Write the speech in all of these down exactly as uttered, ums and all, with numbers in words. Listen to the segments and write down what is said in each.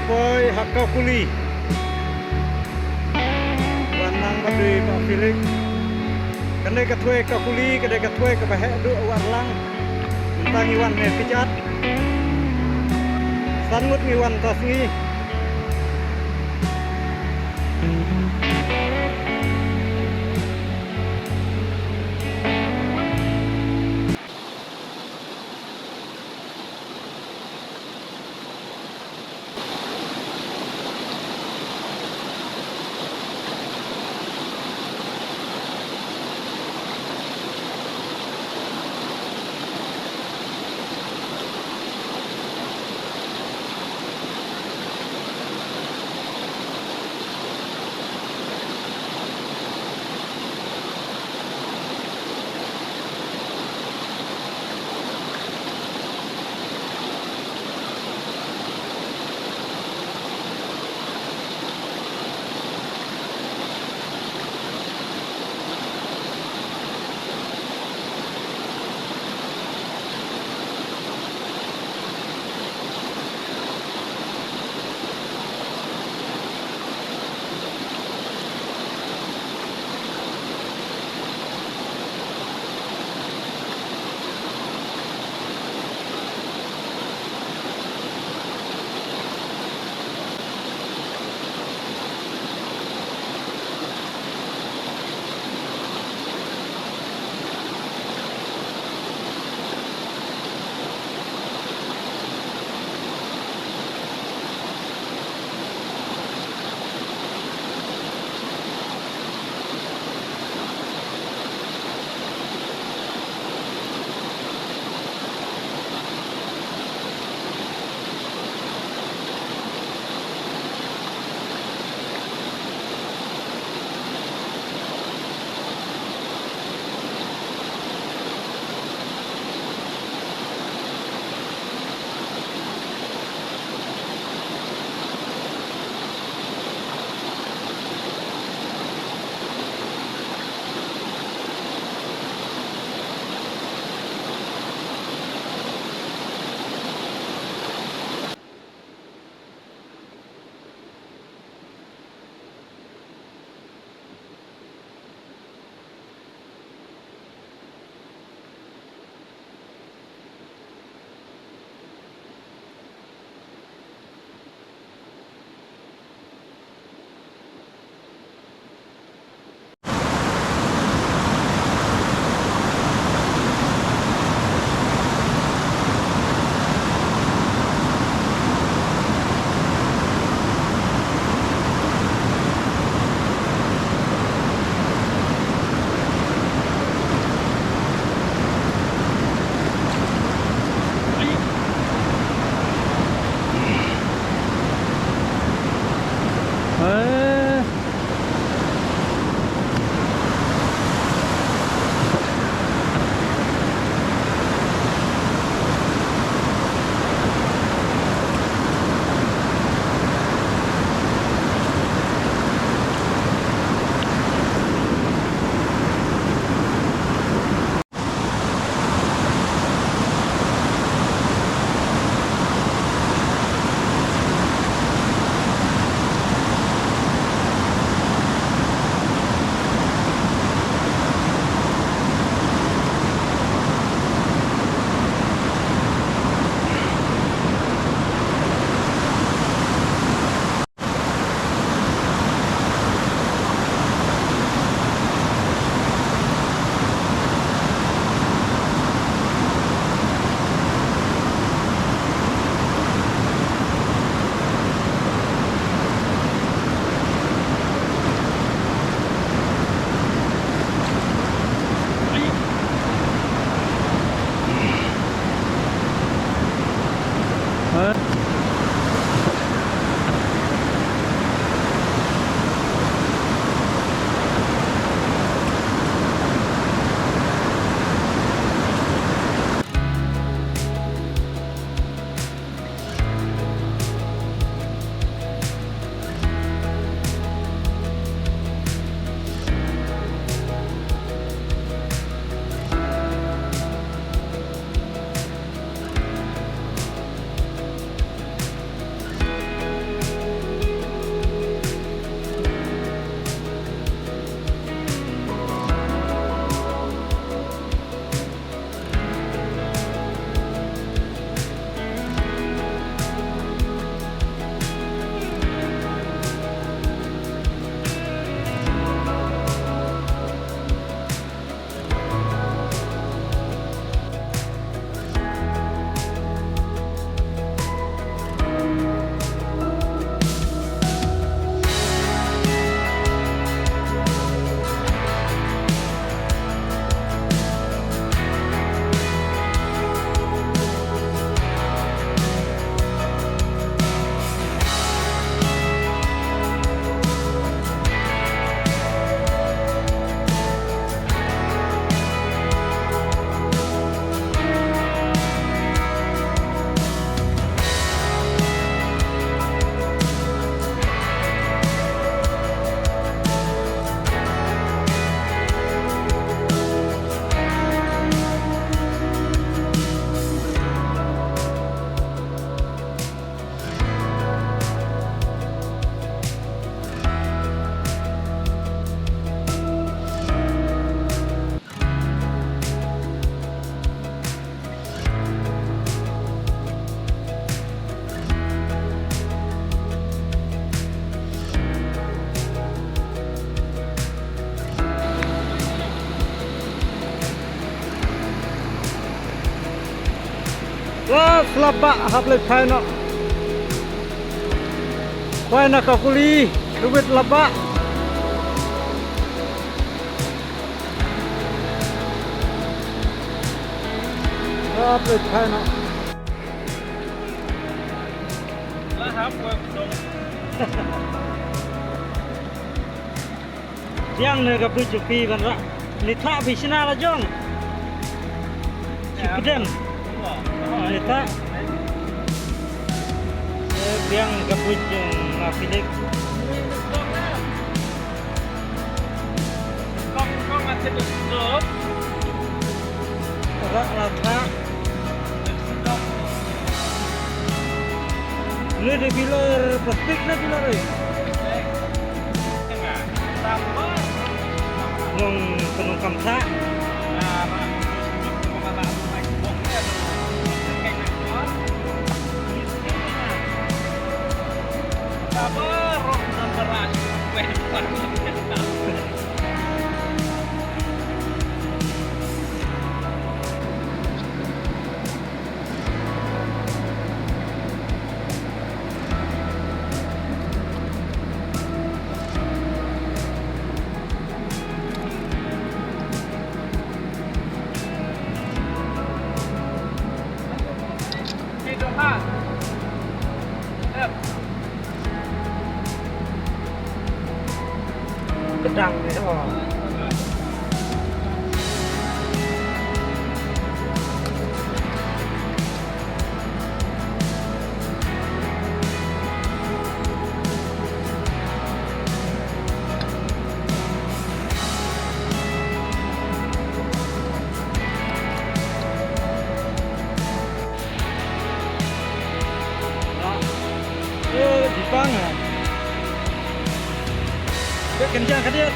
Poi ha Kakuli. Wan nang ba dei Bah Felix. Kane ka thwei Kakuli, kane ka thwei kaba heh duh Warlang. Mynta ngi wan ne kjat. San ngut ngi wan ta sngi. Laba hap leit phai noh. Khwai na ka kuli, ruwit laba. Hap leit phai noh. Biang ne ka bridge jong phi ban rah. Lithah phi shna la jong. Chipdem. Lithah. Eh, biang ka bridge jong ma Felix. Rah la rah. Ni de pillar plastik na pillar eh. Nong penong kamsa. Kedang ni, oh. Eh, Jipang ah. Dia kencang ke dia?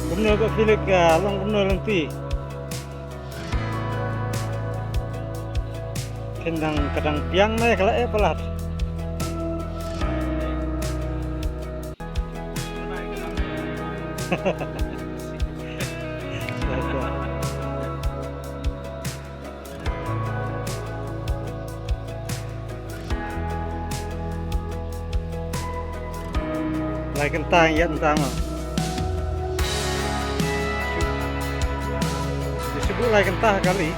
Kumno ba Felix, ah, long kumno lynti? Kin dang ka dang piang ne ka la eh palat. Lai kynta ïa kynta ma. Shu lai kynta kali.